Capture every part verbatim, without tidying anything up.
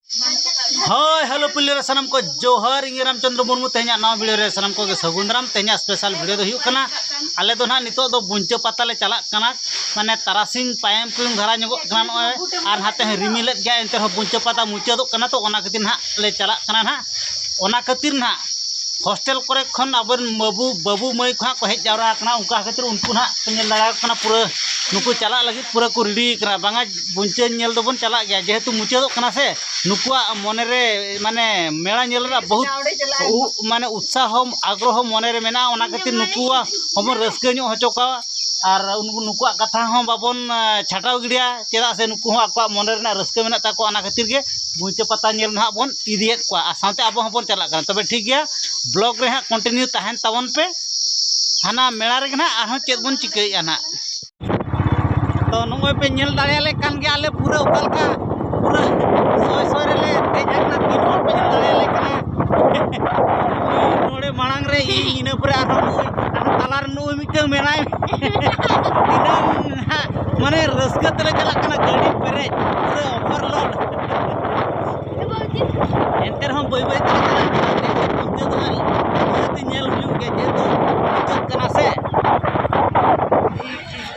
ᱦᱳᱭ, ᱦᱮᱞᱳ ᱯᱤᱞᱤᱭᱟᱹ ᱨᱮ ᱥᱟᱱᱟᱢ ᱠᱚ ᱡᱚᱦᱟᱨ᱾ ᱤᱧ ᱨᱟᱢᱪᱚᱸᱫᱽᱨᱚ ᱢᱩᱨᱢᱩ᱾ ᱛᱮᱦᱮᱧᱟᱜ ᱱᱟᱣᱟ ᱵᱷᱤᱰᱤᱭᱳ ᱨᱮ ᱥᱟᱱᱟᱢ ᱠᱚᱜᱮ ᱥᱟᱹᱜᱩᱱ ᱫᱟᱨᱟᱢ᱾ ᱛᱮᱦᱮᱧᱟᱜ ᱥᱯᱮᱥᱟᱞ ᱵᱷᱤᱰᱤᱭᱳ ᱫᱚ ᱦᱩᱭᱩᱜ ᱠᱟᱱᱟ, ᱟᱞᱮ ᱫᱚ ᱱᱟᱦᱟᱜ ᱱᱤᱛᱚᱜ ᱫᱚ ᱵᱩᱧᱪᱟᱹ ᱯᱟᱛᱟ ᱞᱮ ᱪᱟᱞᱟᱜ ᱠᱟᱱᱟ᱾ ᱢᱟᱱᱮ ᱛᱟᱨᱟᱥᱤᱧ ᱯᱟᱭᱟᱢ ᱯᱩᱭᱩᱝ ᱫᱷᱟᱨᱟ ᱧᱚᱜᱚᱜ ᱠᱟᱱᱟ ᱱᱚᱜᱼᱚᱭ, ᱟᱨ ᱱᱟᱛᱮ ᱦᱚᱸ ᱨᱤᱢᱤᱞᱮᱫ ᱜᱮᱭᱟ, ᱮᱱᱛᱮ ᱨᱮᱦᱚᱸ ᱵᱩᱧᱪᱟᱹ ᱯᱟᱛᱟ ᱢᱩᱪᱟᱹᱫᱚᱜ ᱠᱟᱱᱟ, ᱛᱚ ᱚᱱᱟ ᱠᱷᱟᱹᱛᱤᱨ ᱱᱟᱦᱟᱜ ᱞᱮ ᱪᱟᱞᱟᱜ ᱠᱟᱱᱟ ᱱᱟᱦᱟᱜ᱾ ᱚᱱᱟ ᱠᱷᱟᱹᱛᱤᱨ ᱱᱟᱦᱟᱜ ᱦᱳᱥᱴᱮᱞ ᱠᱚᱨᱮ ᱠᱷᱚᱱ ᱟᱵᱚᱨᱮᱱ ᱵᱟᱹᱵᱩ, ᱵᱟᱹᱵᱩ ᱢᱟᱹᱭ ᱠᱚ ᱦᱟᱸᱜ ᱠᱚ ᱦᱮᱡ ᱡᱟᱣᱨᱟ ᱟᱠᱟᱱᱟ, ᱚᱱᱠᱟ ᱠᱷᱟᱹᱛᱤᱨ ᱩᱱᱠᱩ ᱱᱟᱦᱟᱜ ᱠᱚ ᱧᱮᱞ ᱫᱟᱲᱮᱭᱟᱠᱚ ᱠᱟᱱᱟ, ᱯᱩᱨᱟᱹ ᱱᱩᱠᱩ ᱪᱟᱞᱟᱜ ᱞᱟᱹᱜᱤᱫ ᱯᱩᱨᱟᱹ ᱠᱚ ᱨᱮᱰᱤ ᱠᱟᱱᱟ᱾ ᱵᱟᱝᱟ, ᱵᱩᱧᱪᱟᱹ ᱧᱮᱞ ᱫᱚᱵᱚᱱ ᱪᱟᱞᱟᱜ ᱜᱮᱭᱟ, ᱡᱮᱦᱮᱛᱩ ᱢᱩᱪᱟᱹᱫᱚᱜ ᱠᱟᱱᱟ ᱥᱮ᱾ ᱱᱩᱠᱩᱣᱟᱜ ᱢᱚᱱᱮᱨᱮ ᱢᱟᱱᱮ ᱢᱮᱞᱟ ᱧᱮᱞ ᱨᱮᱱᱟᱜ ᱵᱚᱦᱩᱛ ᱩ-, ᱢᱟᱱᱮ ᱩᱛᱥᱟᱦᱚ ᱟᱜᱽᱨᱚᱦᱚ ᱢᱚᱱᱮᱨᱮ ᱢᱮᱱᱟᱜᱼᱟ, ᱚᱱᱟ ᱠᱷᱟᱹᱛᱤᱨ ᱱᱩᱠᱩᱣᱟᱜ ᱦᱚᱸᱵᱚᱱ ᱨᱟᱹᱥᱠᱟᱹ ᱧᱚᱜ ᱦᱚᱪᱚ ᱠᱚᱣᱟ᱾ ᱟᱨ ᱩᱱᱠᱩ, ᱱᱩᱠᱩᱣᱟᱜ ᱠᱟᱛᱷᱟ ᱦᱚᱸ ᱵᱟᱵᱚᱱ, ᱟ, ᱪᱷᱟᱴᱟᱣ ᱜᱤᱰᱤᱭᱟ, ᱪᱮᱫᱟᱜ ᱥᱮ ᱱᱩᱠᱩ ᱦᱚᱸ ᱟᱠᱚᱣᱟᱜ ᱢᱚᱱᱮ ᱨᱮᱱᱟᱜ ᱨᱟᱹᱥᱠᱟᱹ ᱢᱮᱱᱟᱜ ᱛᱟᱠᱚᱣᱟ, ᱚᱱᱟ ᱠᱷᱟᱹᱛᱤᱨ ᱜᱮ ᱵᱩᱧᱪᱟᱹ ᱯᱟᱛᱟ ᱧᱮᱞ ᱱᱟᱦᱟᱜ ᱵᱚᱱ ᱤᱫᱤᱭᱮᱫ ᱠᱚᱣᱟ, ᱟᱨ ᱥᱟᱶᱛᱮ ᱟᱵᱚ ᱦᱚᱸᱵᱚᱱ ᱪᱟᱞᱟᱜ ᱠᱟᱱᱟ᱾ ᱛᱚᱵᱮ ᱴᱷᱤᱠ ᱜᱮᱭᱟ, ᱵᱞᱚᱜᱽ ᱨᱮ ᱦᱟᱸᱜ ᱠᱚᱱᱴᱤᱱᱤᱭᱩ ᱛᱟᱦᱮᱱ ᱛᱟᱵᱚᱱ ᱯᱮ᱾ ᱦᱟᱱᱟ ᱢᱮᱞᱟ ᱨᱮᱜᱮ ᱱᱟᱦᱟᱜ ᱟᱨᱦᱚᱸ ᱪᱮᱫ ᱵᱚᱱ ᱪᱤᱠᱟᱹᱭᱮᱫᱼᱟ ᱱᱟᱦᱟᱜ᱾ ᱛᱚ ᱱᱚᱜᱼᱚᱭ ᱯᱮ ᱧᱮᱞ ᱫᱟᱲᱮᱭᱟᱞᱮ ᱠᱟᱱ ᱜᱮᱭᱟ, ᱟᱞᱮ ᱯᱩᱨᱟᱹ ᱚᱠᱟ ᱞᱮᱠᱟ ᱯᱩᱨᱟᱹ ᱥᱚᱭ ᱥᱚᱭ ᱨᱮᱞᱮ ᱫᱮᱡ ᱟᱠᱟᱱᱟ, ᱛᱤᱱ ᱦᱚᱲ ᱯᱮ ᱧᱮᱞ ᱫᱟᱲᱮᱭᱟᱞᱮ ᱠᱟᱱᱟ᱾ ᱱᱚᱰᱮ ᱢᱟᱲᱟᱝ ᱨᱮ ᱤᱧ, ᱤᱱᱟᱹ ᱯᱚᱨᱮ ᱟᱨᱦᱚᱸ ᱱᱩᱭ, ᱟᱨᱦᱚᱸ ᱛᱟᱞᱟ ᱨᱮ ᱱᱩᱭ ᱢᱤᱫᱴᱟᱝ ᱢᱮᱱᱟᱭ᱾ ᱛᱤᱱᱟᱹᱝ ᱦᱟᱸᱜ ᱢᱟᱱᱮ ᱨᱟᱹᱥᱠᱟᱹ ᱛᱮᱞᱮ ᱪᱟᱞᱟᱜ ᱠᱟᱱᱟ, ᱜᱟᱹᱰᱤ ᱯᱮᱨᱮᱡ ᱯᱩᱨᱟᱹ ᱳᱵᱷᱟᱨᱞᱳᱰ᱾ ᱮᱱᱛᱮ ᱨᱮᱦᱚᱸ ᱵᱟᱹᱭ ᱵᱟᱹᱭ ᱛᱮ ᱪᱟᱞᱟᱜ ᱠᱟᱱᱟ, ᱤᱱᱠᱟᱹ ᱫᱚ ᱦᱟᱸᱜ ᱱᱤᱦᱟᱹᱛᱤ ᱧᱮᱞ ᱦᱩᱭᱩᱜ ᱜᱮᱭᱟ, ᱡᱮᱦᱮᱛᱩ ᱢᱩᱪᱟᱹᱫ ᱠᱟᱱᱟ ᱥᱮ᱾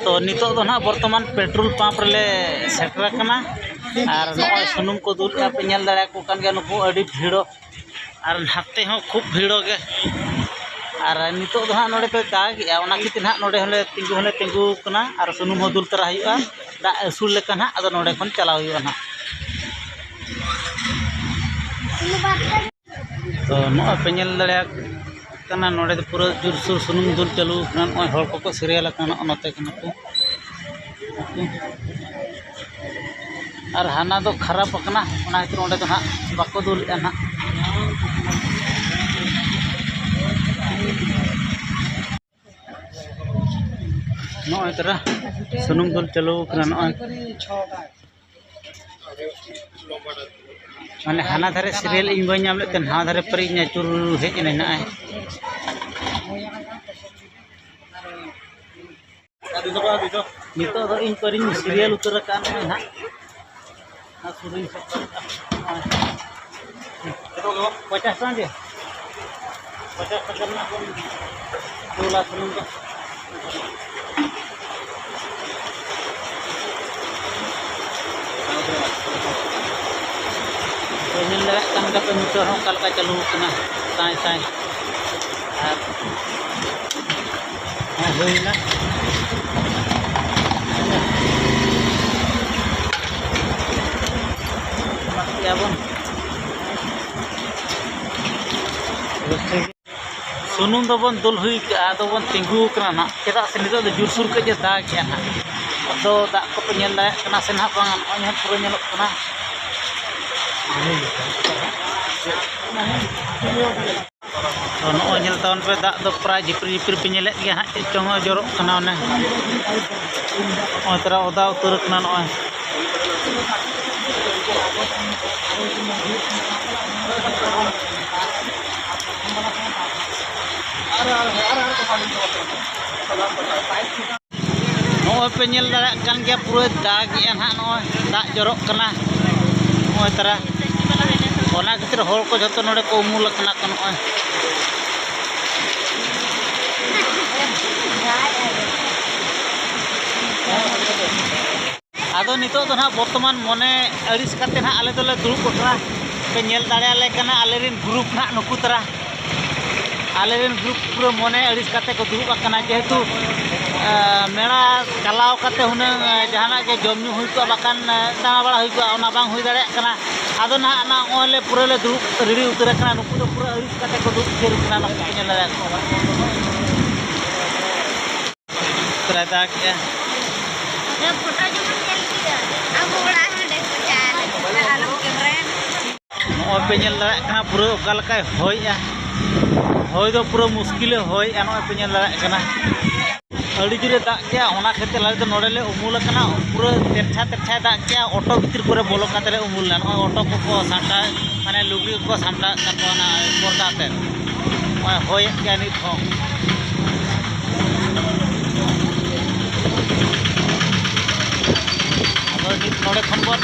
ᱛᱚ ᱱᱤᱛᱚᱜ ᱫᱚ ᱱᱟᱦᱟᱜ ᱵᱚᱨᱛᱚᱢᱟᱱ ᱯᱮᱴᱨᱳᱞ ᱯᱟᱢᱯ ᱨᱮᱞᱮ ᱥᱮᱴᱮᱨ ᱟᱠᱟᱱᱟ, ᱟᱨ ᱱᱚᱜᱼᱚᱭ ᱥᱩᱱᱩᱢ ᱠᱚ ᱫᱩᱞᱮᱜᱼᱟ ᱯᱮ, ᱧᱮᱞ ᱫᱟᱲᱮᱭᱟᱠᱚ ᱠᱟᱱ ᱜᱮᱭᱟ ᱱᱩᱠᱩ ᱟᱹᱰᱤ ᱵᱷᱤᱲᱚᱜ, ᱟᱨ ᱱᱟᱛᱮ ᱦᱚᱸ ᱠᱷᱩᱵ ᱵᱷᱤᱲᱚᱜ ᱜᱮ᱾ ᱟᱨ ᱱᱤᱛᱚᱜ ᱫᱚ ᱦᱟᱸᱜ ᱱᱚᱰᱮ ᱫᱚᱭ ᱫᱟᱜᱮᱜᱼᱟ, ᱚᱱᱟ ᱠᱷᱟᱹᱛᱤᱨ ᱦᱟᱸᱜ ᱱᱚᱰᱮ ᱦᱚᱸᱞᱮ ᱛᱤᱸᱜᱩ ᱦᱚᱸᱞᱮ ᱛᱤᱸᱜᱩ ᱟᱠᱟᱱᱟ, ᱟᱨ ᱥᱩᱱᱩᱢ ᱦᱚᱸ ᱫᱩᱞ ᱛᱚᱨᱟ ᱦᱩᱭᱩᱜᱼᱟ᱾ ᱫᱟᱜ ᱟᱹᱥᱩᱲ ᱞᱮᱠᱟ ᱦᱟᱸᱜ ᱟᱫᱚ ᱱᱚᱰᱮ ᱠᱷᱚᱱ ᱪᱟᱞᱟᱣ ᱦᱩᱭᱩᱜᱼᱟ ᱦᱟᱸᱜ᱾ ᱛᱚ ᱱᱚᱜᱼᱚᱭ ᱯᱮ ᱧᱮᱞ ᱫᱟᱲᱮᱭᱟᱜ ᱠᱟᱱᱟ, ᱱᱚᱰᱮ ᱫᱚ ᱯᱩᱨᱟᱹ ᱡᱳᱨᱥᱳᱨ ᱥᱩᱱᱩᱢ ᱫᱩᱞ ᱪᱟᱹᱞᱩ ᱟᱠᱟᱱᱟ᱾ ᱱᱚᱜᱼᱚᱭ ᱦᱚᱲ ᱠᱚᱠᱚ ᱥᱤᱨᱤᱭᱟᱞ ᱟᱠᱟᱱᱟ, ᱱᱚᱜᱼᱚ ᱱᱚᱛᱮ ᱠᱟᱱᱟ ᱠᱚ᱾ ᱟᱨ ᱦᱟᱱᱟ ᱫᱚ ᱠᱷᱟᱨᱟᱯ ᱟᱠᱟᱱᱟ, ᱚᱱᱟ ᱠᱷᱟᱹᱛᱤᱨ ᱚᱸᱰᱮ ᱫᱚ ᱦᱟᱸᱜ ᱵᱟᱠᱚ ᱫᱩᱞᱮᱜᱼᱟ ᱦᱟᱸᱜ᱾ ᱱᱚᱜᱼᱚᱭ ᱛᱚᱨᱟ ᱥᱩᱱᱩᱢ ᱫᱩᱞ ᱪᱟᱹᱞᱩ ᱟᱠᱟᱱᱟ᱾ ᱱᱚᱜᱼᱚᱭ ᱢᱟᱱᱮ ᱦᱟᱱᱟ ᱫᱷᱟᱨᱮ ᱥᱤᱨᱤᱭᱟᱞ ᱤᱧ ᱵᱟᱹᱧ ᱧᱟᱢ ᱞᱮᱫ ᱛᱮ ᱱᱟᱣᱟ ᱫᱷᱟᱨᱮ ᱯᱟᱹᱨᱤ ᱤᱧ ᱟᱹᱪᱩᱨ ᱦᱮᱡ ᱮᱱᱟᱹᱧ ᱱᱚᱜᱼᱚᱭ᱾ ᱱᱤᱛᱚᱜ ᱫᱚ ᱤᱧ ᱯᱟᱹᱨᱤᱧ ᱥᱤᱨᱤᱭᱟᱞ ᱩᱛᱟᱹᱨ ᱟᱠᱟᱫ ᱱᱚᱜᱼᱚᱭ ᱱᱟᱦᱟᱜ᱾ ᱟᱨ ᱥᱩᱨᱤᱧ ᱥᱟᱵ ᱠᱟᱜᱼᱟ᱾ ᱯᱚᱪᱟᱥ ᱴᱟᱠᱟ ᱜᱮ᱾ ᱯᱚᱪᱟᱥ ᱴᱟᱠᱟ ᱨᱮᱱᱟᱜ ᱵᱚᱱ ᱫᱩᱞᱟ ᱥᱩᱱᱩᱢ ᱫᱚ᱾ ᱛᱚ, ᱧᱮᱞ ᱫᱟᱲᱮᱭᱟᱜ ᱠᱟᱱ ᱜᱮᱭᱟ ᱯᱮ, ᱱᱤᱛᱚᱜ ᱦᱚᱸ ᱚᱠᱟ ᱞᱮᱠᱟ ᱪᱟᱹᱞᱩ ᱟᱠᱟᱱᱟ, ᱥᱟᱭ ᱥᱟᱭ᱾ ᱟᱨ ᱦᱮᱸ, ᱦᱩᱭᱱᱟ᱾ ᱮᱢᱟᱜ ᱜᱮᱭᱟ ᱵᱚᱱ᱾ ᱥᱩᱱᱩᱢ ᱫᱚᱵᱚᱱ ᱫᱩᱞ ᱦᱩᱭ ᱠᱟᱜᱼᱟ, ᱟᱫᱚ ᱵᱚᱱ ᱛᱤᱸᱜᱩ ᱟᱠᱟᱱᱟ ᱱᱟᱦᱟᱜ, ᱪᱮᱫᱟᱜ ᱥᱮ ᱱᱤᱛᱚᱜ ᱫᱚ ᱡᱳᱨᱥᱳᱨ ᱠᱟᱹᱡ ᱮ ᱫᱟᱜᱮᱜᱼᱟ ᱱᱟᱦᱟᱜ᱾ ᱟᱫᱚ ᱫᱟᱜ ᱠᱚᱯᱮ ᱧᱮᱞ ᱫᱟᱲᱮᱭᱟᱜ ᱠᱟᱱᱟ ᱥᱮ ᱱᱟᱦᱟᱜ ᱵᱟᱝᱟ? ᱱᱚᱜᱼᱚᱭ ᱱᱟᱦᱟᱜ ᱯᱩᱨᱟᱹ ᱧᱮᱞᱚᱜ ᱠᱟᱱᱟ᱾ ᱛᱚ, ᱱᱚᱜᱼᱚᱭ ᱧᱮᱞ ᱛᱟᱵᱚᱱ ᱯᱮ, ᱫᱟᱜ ᱫᱚ ᱯᱨᱟᱭ ᱡᱷᱤᱯᱤᱨ ᱡᱷᱤᱯᱤᱨ ᱯᱮ ᱧᱮᱞᱮᱫ ᱜᱮᱭᱟ ᱦᱟᱸᱜ, ᱪᱮᱫ ᱪᱚᱝ ᱦᱚᱸ ᱡᱚᱨᱚᱜ ᱠᱟᱱᱟ᱾ ᱚᱱᱮ ᱱᱚᱜᱼᱚᱭ ᱛᱚᱨᱟ ᱚᱫᱟ ᱩᱛᱟᱹᱨ ᱠᱟᱱᱟ ᱱᱚᱜᱼᱚᱭ᱾ ᱱᱚᱜᱼᱚᱭ ᱯᱮ ᱧᱮᱞ ᱫᱟᱲᱮᱭᱟᱜ ᱠᱟᱱ ᱜᱮᱭᱟ, ᱯᱩᱨᱟᱹ ᱫᱟᱜᱮᱜᱼᱟ ᱱᱟᱦᱟᱜ, ᱱᱚᱜᱼᱚᱭ ᱫᱟᱜ ᱡᱚᱨᱚᱜ ᱠᱟᱱᱟ ᱱᱚᱜᱼᱚᱭ ᱛᱟᱨᱟ᱾ ᱚᱱᱟ ᱠᱷᱟᱹᱛᱤᱨ ᱦᱚᱲ ᱠᱚ ᱡᱷᱚᱛᱚ ᱱᱚᱰᱮ ᱠᱚ ᱩᱢᱩᱞ ᱟᱠᱟᱱᱟ ᱠᱚ ᱱᱚᱜᱼᱚᱭ᱾ ᱟᱫᱚ ᱱᱤᱛᱚᱜ ᱫᱚ ᱱᱟᱦᱟᱜ ᱵᱚᱨᱛᱚᱢᱟᱱ ᱢᱚᱱᱮ ᱟᱹᱲᱤᱥ ᱠᱟᱛᱮ ᱱᱟᱦᱟᱜ ᱟᱞᱮ ᱫᱚᱞᱮ ᱫᱩᱲᱩᱵ ᱟᱠᱟᱱᱟ᱾ ᱯᱮ ᱧᱮᱞ ᱫᱟᱲᱮᱭᱟᱞᱮ ᱠᱟᱱᱟ ᱟᱞᱮ ᱨᱮᱱ ᱜᱨᱩᱯ ᱱᱟᱦᱟᱜ ᱱᱩᱠᱩ ᱛᱟᱨᱟ᱾ ᱟᱞᱮ ᱨᱮᱱ ᱜᱨᱩᱯ ᱯᱩᱨᱟᱹ ᱢᱚᱱᱮ ᱟᱹᱲᱤᱥ ᱠᱟᱛᱮ ᱠᱚ ᱫᱩᱲᱩᱵ ᱟᱠᱟᱱᱟ, ᱡᱮᱦᱮᱛᱩ, ᱮ, ᱢᱮᱞᱟ ᱪᱟᱞᱟᱣ ᱠᱟᱛᱮ ᱦᱩᱱᱟᱹᱝ, ᱮ, ᱡᱟᱦᱟᱱᱟᱜ ᱜᱮ ᱡᱚᱢ ᱧᱩ ᱦᱩᱭ ᱠᱚᱜᱼᱟ, ᱵᱟᱠᱷᱟᱱ, ᱮ, ᱫᱟᱬᱟ ᱵᱟᱲᱟ ᱦᱩᱭ ᱠᱚᱜᱼᱟ, ᱚᱱᱟ ᱵᱟᱝ ᱦᱩᱭ ᱫᱟᱲᱮᱭᱟᱜ ᱠᱟᱱᱟ᱾ ᱟᱫᱚ ᱱᱟᱦᱟᱜ ᱱᱚᱜᱼᱚᱭ ᱞᱮ ᱯᱩᱨᱟᱹ ᱞᱮ ᱫᱩᱲᱩᱵ ᱨᱮᱰᱤ ᱩᱛᱟᱹᱨ ᱟᱠᱟᱱᱟ᱾ ᱱᱩᱠᱩ ᱫᱚ ᱯᱩᱨᱟᱹ ᱟᱹᱲᱤᱥ ᱠᱟᱛᱮ ᱠᱚ ᱫᱩᱲᱩᱵ ᱛᱷᱤᱨ ᱟᱠᱟᱱᱟ, ᱱᱚᱜᱼᱚᱭ ᱯᱮ ᱧᱮᱞ ᱫᱟᱲᱮᱭᱟᱜ ᱠᱟᱱᱟ᱾ ᱯᱩᱨᱟᱹ ᱫᱟᱜᱮᱜᱼᱟ᱾ ᱟᱫᱚ ᱯᱷᱳᱴᱳ ᱡᱮᱢᱚᱱ ᱧᱮᱞ ᱠᱮᱫᱟ, ᱟᱵᱚ ᱚᱲᱟᱜ ᱦᱚᱸ ᱚᱸᱰᱮ ᱠᱚ ᱪᱟᱞᱟᱜᱼᱟ, ᱟᱞᱚᱢ ᱠᱮᱢᱨᱟᱭᱟ᱾ ᱱᱚᱜᱼᱚᱭ ᱯᱮ ᱧᱮᱞ ᱫᱟᱲᱮᱭᱟᱜ ᱠᱟᱱᱟ, ᱯᱩᱨᱟᱹ ᱚᱠᱟ ᱞᱮᱠᱟᱭ ᱦᱚᱭᱮᱜᱼᱟ᱾ ᱦᱚᱭ ᱫᱚ ᱯᱩᱨᱟᱹ ᱢᱩᱥᱠᱤᱞᱮ ᱦᱚᱭᱮᱜᱼᱟ, ᱱᱚᱜᱼᱚᱭ ᱯᱮ ᱧᱮᱞ ᱫᱟᱲᱮᱭᱟᱜ ᱠᱟᱱᱟ᱾ ᱟᱹᱰᱤ ᱡᱳᱨᱮ ᱫᱟᱜ ᱠᱮᱜᱼᱟ, ᱚᱱᱟ ᱠᱷᱟᱹᱛᱤᱨ ᱟᱞᱮ ᱫᱚ ᱱᱚᱰᱮ ᱞᱮ ᱩᱢᱩᱞ ᱟᱠᱟᱱᱟ᱾ ᱯᱩᱨᱟᱹ ᱛᱮᱨᱪᱷᱟ ᱛᱮᱨᱪᱷᱟᱭ ᱫᱟᱜ ᱠᱮᱜᱼᱟ, ᱚᱴᱳ ᱵᱷᱤᱛᱤᱨ ᱠᱚᱨᱮ ᱵᱚᱞᱚ ᱠᱟᱛᱮ ᱞᱮ ᱩᱢᱩᱞ ᱞᱮᱱᱟ᱾ ᱱᱚᱜᱼᱚᱭ ᱚᱴᱳ ᱠᱚᱠᱚ ᱥᱟᱢᱴᱟᱣ, ᱢᱟᱱᱮ ᱞᱩᱜᱽᱲᱤ ᱠᱚᱠᱚ ᱥᱟᱢᱴᱟᱣᱮᱫ ᱛᱟᱠᱚᱣᱟ ᱚᱱᱟ ᱯᱚᱨᱫᱟ ᱛᱮ᱾ ᱱᱚᱜᱼᱚᱭ ᱦᱚᱭᱮᱫ ᱜᱮᱭᱟ ᱱᱤᱛ ᱦᱚᱸ᱾ ᱟᱫᱚ ᱱᱤᱛ ᱱᱚᱰᱮ ᱠᱷᱚᱱ ᱵᱚᱱ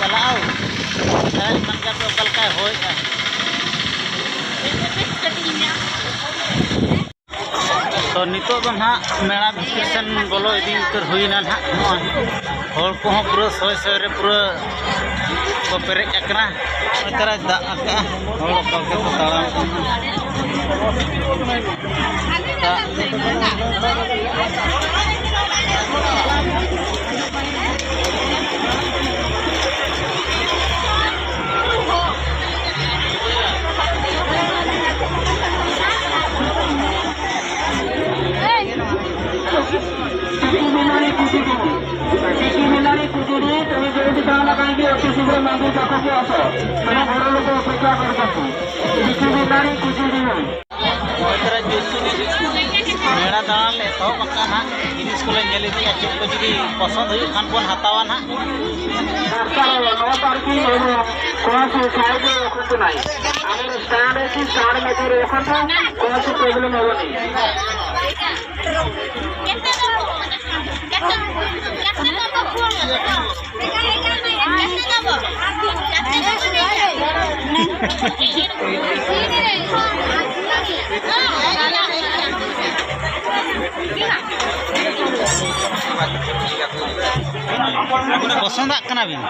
ᱪᱟᱞᱟᱜᱼᱟ᱾ ᱪᱟᱞᱟᱜ ᱠᱟᱱ ᱜᱮᱭᱟ ᱯᱮ, ᱚᱠᱟ ᱞᱮᱠᱟᱭ ᱦᱚᱭᱮᱜᱼᱟ? ᱛᱚ, ᱱᱤᱛᱚᱜ ᱫᱚ ᱱᱟᱦᱟᱜ ᱢᱮᱞᱟ ᱵᱷᱤᱛᱤᱨ ᱥᱮᱱ ᱵᱚᱞᱚ ᱤᱫᱤ ᱩᱛᱟᱹᱨ ᱦᱩᱭᱱᱟ ᱱᱟᱦᱟᱜ᱾ ᱱᱚᱜᱼᱚᱭ ᱦᱚᱲ ᱠᱚᱦᱚᱸ ᱯᱩᱨᱟᱹ ᱥᱚᱭ ᱥᱚᱭ ᱨᱮ ᱯᱩᱨᱟᱹ ᱠᱚ ᱯᱮᱨᱮᱡ ᱟᱠᱟᱱᱟ᱾ ᱱᱚᱜᱼᱚᱭ ᱛᱟᱨᱟᱭ ᱫᱟᱜ ᱟᱠᱟᱜᱼᱟ, ᱦᱚᱲ ᱚᱠᱟ ᱞᱮᱠᱟ ᱠᱚ ᱛᱟᱲᱟᱢ ᱠᱟᱱᱟ᱾ ᱫᱟᱜ ᱪᱤᱠᱤ ᱢᱮᱞᱟᱨᱤ ᱠᱩᱪᱩ ᱰᱩᱰᱩ, ᱪᱤᱠᱤ ᱢᱮᱞᱟᱨᱤ ᱠᱩᱪᱩ ᱰᱩᱰᱩ, তুমি যেহেতু জানা কাহিনী অতি শীঘ্র মন্দির পাখকে আসো, তোমার বড় লোক অপেক্ষা করতেছি। চিঠি ᱢᱮᱞᱟᱨᱤ ᱠᱩᱪᱩ ᱰᱩᱰᱩ᱾ ᱱᱚᱜᱼᱚᱭ ᱛᱚᱨᱟ ᱡᱳᱨᱥᱳᱨ ᱢᱮᱞᱟ ᱫᱟᱬᱟᱱ ᱞᱮ ᱮᱛᱚᱦᱚᱵ ᱟᱠᱟᱫᱼᱟ ᱱᱟᱦᱟᱜ᱾ ᱡᱤᱱᱤᱥ ᱠᱚᱞᱮ ᱧᱮᱞ ᱤᱫᱤᱭᱟ, ᱪᱮᱫ ᱠᱚ ᱡᱩᱫᱤ ᱯᱚᱥᱚᱸᱫ ᱦᱩᱭᱩᱜ ᱠᱷᱟᱱ ᱵᱚᱱ ᱦᱟᱛᱟᱣᱟ ᱱᱟᱦᱟᱜ᱾ ᱱᱚᱣᱟ ᱯᱟᱨᱠᱤᱝ ᱮᱵᱚᱝ ᱠᱚᱱᱚ ᱥᱟᱭᱤᱰ ᱨᱮ ᱨᱚᱠᱷᱚᱱᱛᱩ ᱱᱟᱦᱤ। ଆମର ଷ୍ଟାଣ୍ଡ ଅଛି, ଷ୍ଟାଣ୍ଡ ମଧ୍ୟରେ ରଖନ୍ତୁ, କୌଣସି ପ୍ରୋବ୍ଲେମ୍ ହେବନି। କେତେ ଦବ? କେତେ, କେତେ ଦବ? ᱯᱚᱥᱚᱸᱫᱟᱜ ᱠᱟᱱᱟ ᱵᱤᱱ?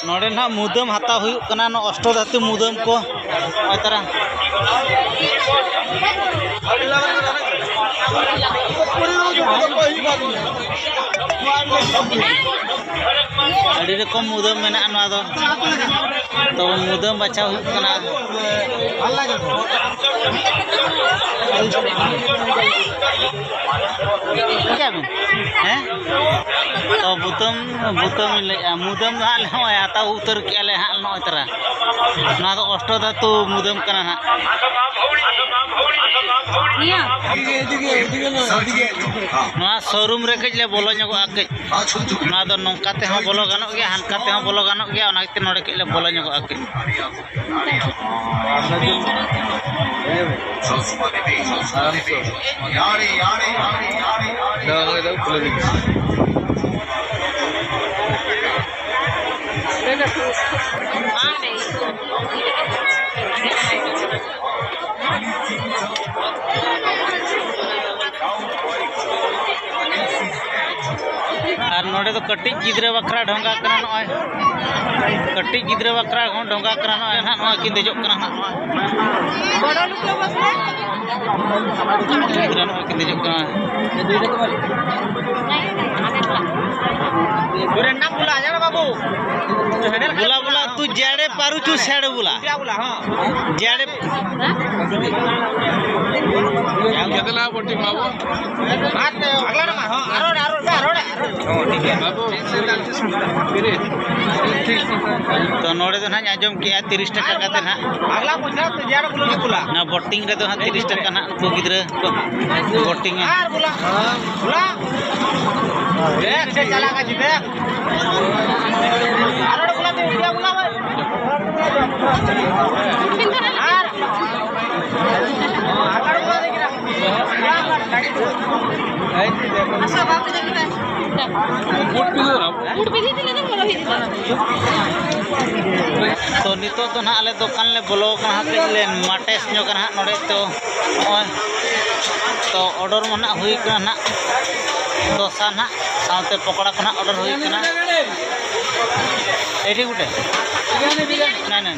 ᱱᱚᱰᱮ ᱱᱟᱦᱟᱜ ᱢᱩᱫᱟᱹᱢ ᱦᱟᱛᱟᱣ ᱦᱩᱭᱩᱜ ᱠᱟᱱᱟ, ᱱᱚᱣᱟ ᱚᱥᱴᱚ ᱫᱷᱟᱹᱛᱩ ᱢᱩᱫᱟᱹᱢ ᱠᱚ᱾ ᱱᱚᱜᱼᱚᱭ ᱛᱟᱨᱟ᱾ ᱟᱹᱰᱤ ᱨᱚᱠᱚᱢ ᱢᱩᱫᱟᱹᱢ ᱢᱮᱱᱟᱜᱼᱟ ᱱᱚᱣᱟ ᱫᱚ᱾ ᱛᱚ ᱢᱩᱫᱟᱹᱢ ᱵᱟᱪᱷᱟᱣ ᱦᱩᱭᱩᱜ ᱠᱟᱱᱟ᱾ ᱪᱤᱠᱟᱹᱭᱟᱵᱤᱱ? ᱦᱮᱸ? ᱛᱚ ᱵᱩᱛᱟᱹᱢ, ᱵᱩᱛᱟᱹᱢ ᱤᱧ ᱞᱟᱹᱭᱮᱫᱼᱟ, ᱢᱩᱫᱟᱹᱢ ᱫᱚ ᱦᱟᱸᱜ ᱱᱚᱜᱼᱚᱭ ᱦᱟᱛᱟᱣ ᱩᱛᱟᱹᱨ ᱠᱮᱜᱼᱟ ᱞᱮ ᱦᱟᱸᱜ ᱱᱚᱜᱼᱚᱭ ᱛᱟᱨᱟ᱾ ᱱᱚᱣᱟ ᱫᱚ ᱚᱥᱴᱚ ᱫᱷᱟᱛᱩ ᱢᱩᱫᱟᱹᱢ ᱠᱟᱱᱟ ᱦᱟᱸᱜ᱾ ᱱᱤᱭᱟᱹ? ᱱᱚᱣᱟ ᱥᱳᱨᱩᱢ ᱨᱮ ᱠᱟᱹᱡ ᱞᱮ ᱵᱚᱞᱚ ᱧᱚᱜᱚᱜᱼᱟ ᱠᱟᱹᱡ᱾ ᱱᱚᱣᱟ ᱫᱚ ᱱᱚᱝᱠᱟ ᱛᱮᱦᱚᱸ ᱵᱚᱞᱚ ᱜᱟᱱᱚᱜ ᱜᱮᱭᱟ, ᱦᱟᱱᱠᱟ ᱛᱮᱦᱚᱸ ᱵᱚᱞᱚ ᱜᱟᱱᱚᱜ ᱜᱮᱭᱟ, ᱚᱱᱟ ᱠᱷᱟᱹᱛᱤᱨ ᱱᱚᱰᱮ ᱠᱟᱹᱡ ᱞᱮ ᱵᱚᱞᱚ ᱧᱚᱜᱚᱜᱼᱟ ᱠᱟᱹᱡ᱾ ᱟᱨ ᱱᱚᱰᱮ ᱫᱚ ᱠᱟᱹᱴᱤᱡ ᱜᱤᱫᱽᱨᱟᱹ ᱵᱟᱠᱷᱨᱟ ᱰᱷᱚᱸᱜᱟ ᱠᱟᱱᱟ ᱱᱚᱜᱼᱚᱭ᱾ ᱠᱟᱹᱴᱤᱡ ᱜᱤᱫᱽᱨᱟᱹ ᱵᱟᱠᱷᱨᱟ ᱦᱚᱸ ᱰᱷᱚᱸᱜᱟ ᱠᱟᱱᱟ ᱱᱚᱜᱼᱚᱭ ᱱᱟᱦᱟᱜ, ᱱᱚᱣᱟ ᱠᱤᱱ ᱫᱮᱡᱚᱜ ᱠᱟᱱᱟ ᱱᱟᱦᱟᱜ ᱱᱚᱣᱟ᱾ ᱵᱚᱲᱚ ᱞᱩᱠᱲᱟᱹ ᱵᱚᱥ ᱨᱮ᱾ ᱜᱤᱫᱽᱨᱟᱹ ᱱᱚᱜᱼᱚᱭ ᱠᱤᱱ ᱫᱮᱡᱚᱜ ᱠᱟᱱᱟ᱾ ᱵᱩᱞᱟ ᱵᱩᱞᱟ ᱛᱩ ᱡᱟᱲᱮ ᱯᱟᱨᱩ ᱪᱩ ᱥᱮᱲ ᱵᱩᱞᱟ᱾ ᱡᱟᱲᱮ ᱟᱨ ᱟᱜᱞᱟ ᱨᱮ ᱢᱟ, ᱦᱚᱸ, ᱟᱨᱚ, ᱟᱨᱚ, ᱟᱨᱚ, ᱟᱨᱚ᱾ ᱛᱚ ᱱᱚᱰᱮ ᱫᱚ ᱱᱟᱦᱟᱜ ᱟᱸᱡᱚᱢ ᱠᱮᱜᱼᱟ ᱛᱤᱨᱤᱥ ᱴᱟᱠᱟ ᱠᱟᱛᱮ ᱱᱟᱦᱟᱜ᱾ ᱟᱜᱞᱟ ᱯᱚᱭᱥᱟ ᱛᱮᱭᱟᱨ ᱵᱚᱞᱚ ᱜᱮ ᱵᱚᱞᱟ᱾ ᱱᱚᱣᱟ ᱵᱳᱴᱤᱝ ᱨᱮᱫᱚ ᱱᱟᱦᱟᱜ ᱛᱤᱨᱤᱥ ᱴᱟᱠᱟ ᱱᱟᱦᱟᱜ ᱱᱩᱠᱩ ᱜᱤᱫᱽᱨᱟᱹ ᱠᱚ ᱵᱳᱴᱤᱝᱟ᱾ ᱟᱨ ᱵᱚᱞᱟ, ᱵᱚᱞᱟ᱾ ᱫᱮᱠ, ᱥᱮ ᱪᱟᱞᱟᱜ ᱠᱟᱱ ᱪᱮ, ᱫᱮᱠ᱾ ᱟᱨ ᱱᱚᱰᱮ ᱵᱚᱞᱟ ᱛᱮ ᱤᱱᱰᱤᱭᱟ ᱵᱚᱞᱟ ᱵᱷᱟᱭ᱾ ᱟᱨ ᱟᱜᱟᱲ ᱵᱚᱞᱟ ᱫᱮᱠ ᱨᱟ᱾ ᱛᱚ ᱱᱤᱛᱚᱜ ᱫᱚ ᱱᱟᱦᱟᱜ ᱟᱞᱮ ᱫᱚᱠᱟᱱ ᱞᱮ ᱵᱚᱞᱚ ᱠᱟᱱᱟ, ᱠᱟᱹᱡ ᱞᱮ ᱢᱟᱴᱮᱥ ᱧᱚᱜ ᱠᱟᱱᱟ ᱱᱟᱦᱟᱜ ᱱᱚᱰᱮ᱾ ᱛᱚ ᱱᱚᱜᱼᱚᱭ ᱛᱚ ᱚᱰᱟᱨ ᱢᱟ ᱱᱟᱦᱟᱜ ᱦᱩᱭ ᱠᱟᱱᱟ ᱱᱟᱦᱟᱜ ᱫᱚᱥᱟ ᱱᱟᱦᱟᱜ, ᱥᱟᱶᱛᱮ ᱯᱚᱠᱚᱲᱟ ᱠᱚ ᱱᱟᱦᱟᱜ ᱚᱰᱟᱨ ᱦᱩᱭ ᱠᱟᱱᱟ᱾ ᱮᱭᱴᱤ ᱜᱚᱴᱮᱡ? ᱱᱟᱭ, ᱱᱟᱭ᱾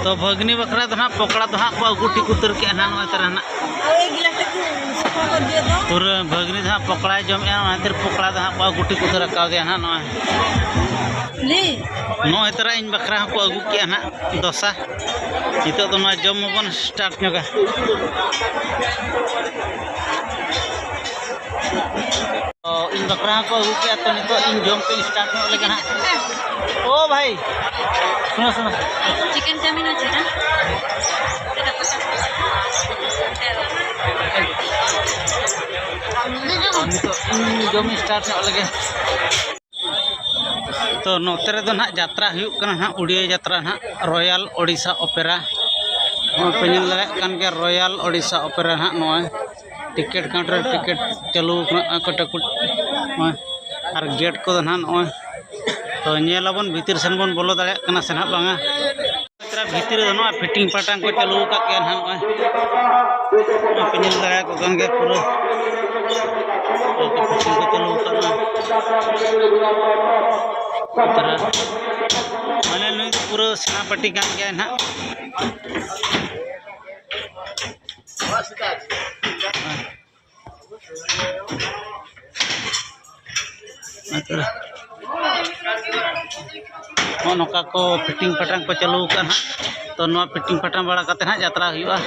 ᱛᱚ ᱵᱷᱟᱹᱜᱽᱱᱤ ᱵᱟᱠᱷᱨᱟ ᱫᱚ ᱱᱟᱦᱟᱜ ᱯᱚᱠᱚᱲᱟ ᱫᱚ ᱦᱟᱸᱜ ᱠᱚ ᱟᱹᱜᱩ ᱴᱷᱤᱠ ᱩᱛᱟᱹᱨ ᱠᱮᱜᱼᱟ ᱱᱟᱦᱟᱜ ᱱᱚᱜᱼᱚᱭ ᱛᱟᱨᱟ ᱱᱟᱦᱟᱜ᱾ ᱯᱩᱨᱟᱹ ᱵᱷᱟᱹᱜᱽᱱᱤ ᱫᱚ ᱦᱟᱸᱜ ᱯᱚᱠᱚᱲᱟᱭ ᱡᱚᱢᱮᱜᱼᱟ, ᱚᱱᱟ ᱠᱷᱟᱹᱛᱤᱨ ᱯᱚᱠᱚᱲᱟ ᱫᱚ ᱦᱟᱸᱜ ᱠᱚ ᱟᱹᱜᱩ ᱴᱷᱤᱠ ᱩᱛᱟᱹᱨ ᱟᱠᱟᱣ ᱫᱮᱭᱟ ᱦᱟᱸᱜ ᱱᱚᱜᱼᱚᱭ᱾ ᱱᱚᱜᱼᱚᱭ ᱛᱚᱨᱟ ᱤᱧ ᱵᱟᱠᱷᱨᱟ ᱦᱚᱸᱠᱚ ᱟᱹᱜᱩ ᱠᱮᱜᱼᱟ ᱦᱟᱸᱜ ᱫᱚᱥᱟ᱾ ᱱᱤᱛᱚᱜ ᱫᱚ ᱱᱚᱣᱟ ᱡᱚᱢ ᱢᱟᱵᱚᱱ start ᱧᱚᱜᱟ᱾ ᱛᱚ, ᱤᱧ ᱵᱟᱠᱷᱨᱟ ᱦᱚᱸᱠᱚ ᱟᱹᱜᱩ ᱠᱮᱜᱼᱟ, ᱛᱚ ᱱᱤᱛᱚᱜ ᱤᱧ ᱡᱚᱢ ᱠᱚᱧ start ᱧᱚᱜ ᱞᱮᱜᱮ ᱦᱟᱸᱜ᱾ ᱳ ᱵᱷᱟᱭ, ᱥᱩᱱᱳ, ᱥᱩᱱᱳ᱾ চিকেন চাউমিন আছে না? ᱛᱚ, ᱱᱤᱛᱚᱜ ᱤᱧ ᱡᱚᱢ start ᱧᱚᱜ ᱞᱮᱜᱮ᱾ ᱛᱚ, ᱱᱚᱛᱮ ᱨᱮᱫᱚ ᱱᱟᱦᱟᱜ ᱡᱟᱛᱨᱟ ᱦᱩᱭᱩᱜ ᱠᱟᱱᱟ ᱱᱟᱦᱟᱜ, ᱩᱲᱤᱭᱟ ᱡᱟᱛᱨᱟ ᱱᱟᱦᱟᱜ, ᱨᱚᱭᱟᱞ ᱳᱰᱤᱥᱟ ᱚᱯᱮᱨᱟ᱾ ᱱᱚᱜᱼᱚᱭ ᱯᱮ ᱧᱮᱞ ᱫᱟᱲᱮᱭᱟᱜ ᱠᱟᱱ ᱜᱮᱭᱟ, ᱨᱚᱭᱟᱞ ᱳᱰᱤᱥᱟ ᱚᱯᱮᱨᱟ ᱱᱟᱦᱟᱜ ᱱᱚᱜᱼᱚᱭ᱾ ᱴᱤᱠᱤᱴ ᱠᱟᱣᱩᱱᱴᱟᱨ ᱨᱮ ᱴᱤᱠᱤᱴ ᱪᱟᱹᱞᱩ ᱠᱟᱱᱟ, ᱠᱟᱴᱟᱠᱩᱴ ᱱᱚᱜᱼᱚᱭ᱾ ᱟᱨ ᱜᱮᱴ ᱠᱚᱫᱚ ᱱᱟᱦᱟᱜ ᱱᱚᱜᱼᱚᱭ᱾ ᱛᱚ, ᱧᱮᱞ ᱟᱵᱚᱱ ᱵᱷᱤᱛᱤᱨ ᱥᱮᱱ ᱵᱚᱱ ᱵᱚᱞᱚ ᱫᱟᱲᱮᱭᱟᱜ ᱠᱟᱱᱟ ᱥᱮ ᱱᱟᱦᱟᱜ ᱵᱟᱝᱟ᱾ ᱡᱟᱛᱨᱟ ᱵᱷᱤᱛᱤᱨ ᱨᱮᱫᱚ ᱱᱚᱣᱟ ᱯᱷᱤᱴᱤᱝ ᱯᱷᱟᱴᱟᱝ ᱠᱚ ᱪᱟᱹᱞᱩ ᱟᱠᱟᱫ ᱜᱮᱭᱟ ᱱᱟᱦᱟᱜ ᱱᱚᱜᱼᱚᱭ᱾ ᱱᱚᱜᱼᱚᱭ ᱯᱮ ᱧᱮᱞ ᱫᱟᱲᱮᱭᱟᱠᱚ ᱠᱟᱱ ᱜᱮᱭᱟ ᱯᱩᱨᱟᱹ᱾ ᱯᱷᱤᱴᱤᱝ ᱠᱚ ᱪᱟᱹᱞᱩ ᱟᱠᱟᱫ ᱱᱚᱣᱟ᱾ ᱡᱟᱛᱨᱟ᱾ ᱢᱟᱱᱮ ᱱᱩᱭ ᱫᱚ ᱯᱩᱨᱟᱹ ᱥᱮᱱᱟᱯᱟᱴᱤ ᱠᱟᱱ ᱜᱮᱭᱟᱭ ᱱᱟᱦᱟᱜ᱾ ᱱᱚᱜᱼᱚ ᱱᱚᱝᱠᱟ ᱠᱚ ᱯᱷᱤᱴᱤᱝ ᱯᱷᱟᱴᱟᱝ ᱠᱚ ᱪᱟᱹᱞᱩ ᱟᱠᱟᱫᱼᱟ ᱱᱟᱦᱟᱜ᱾ ᱛᱚ, ᱱᱚᱣᱟ ᱯᱷᱤᱴᱤᱝ ᱯᱷᱟᱴᱟᱝ ᱵᱟᱲᱟ ᱠᱟᱛᱮ ᱱᱟᱦᱟᱜ ᱡᱟᱛᱨᱟ ᱦᱩᱭᱩᱜᱼᱟ᱾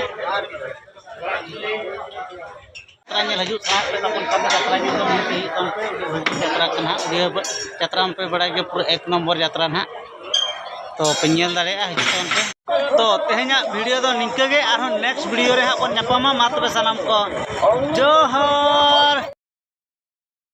ᱡᱟᱛᱨᱟ ᱧᱮᱞ ᱦᱤᱡᱩᱜ ᱥᱟᱱᱟᱭᱮᱫ ᱯᱮ ᱛᱟᱵᱚᱱ ᱠᱷᱟᱱ ᱫᱚ ᱡᱟᱛᱨᱟ ᱧᱮᱞ ᱫᱚ ᱱᱤᱦᱟᱹᱛ ᱦᱩᱭᱩᱜ ᱛᱟᱵᱚᱱ ᱯᱮ᱾ ᱟᱹᱰᱤ ᱵᱷᱟᱹᱜᱤ ᱡᱟᱛᱨᱟ ᱠᱟᱱᱟ ᱦᱟᱸᱜ᱾ ᱩᱲᱤᱭᱟ ᱡᱟᱛᱨᱟ ᱢᱟᱯᱮ ᱵᱟᱲᱟᱭ ᱜᱮᱭᱟ, ᱯᱩᱨᱟᱹ ᱮᱠ ᱱᱚᱢᱵᱚᱨ ᱡᱟᱛᱨᱟ ᱱᱟᱦᱟᱜ᱾ ᱛᱚ, ᱯᱮ ᱧᱮᱞ ᱫᱟᱲᱮᱭᱟᱜᱼᱟ, ᱦᱤᱡᱩᱜ ᱛᱟᱵᱚᱱ ᱯᱮ᱾ ᱛᱚ, ᱛᱮᱦᱮᱧᱟᱜ ᱵᱷᱤᱰᱤᱭᱳ ᱫᱚ ᱱᱤᱝᱠᱟᱹ ᱜᱮ, ᱟᱨᱦᱚᱸ ᱱᱮᱠᱥᱴ ᱵᱷᱤᱰᱤᱭᱳ ᱨᱮ ᱦᱟᱸᱜ ᱵᱚᱱ ᱧᱟᱯᱟᱢᱟ᱾ ᱢᱟ ᱛᱚᱵᱮ ᱥᱟᱱᱟᱢ ᱠᱚ ᱡᱚᱦᱟᱨ᱾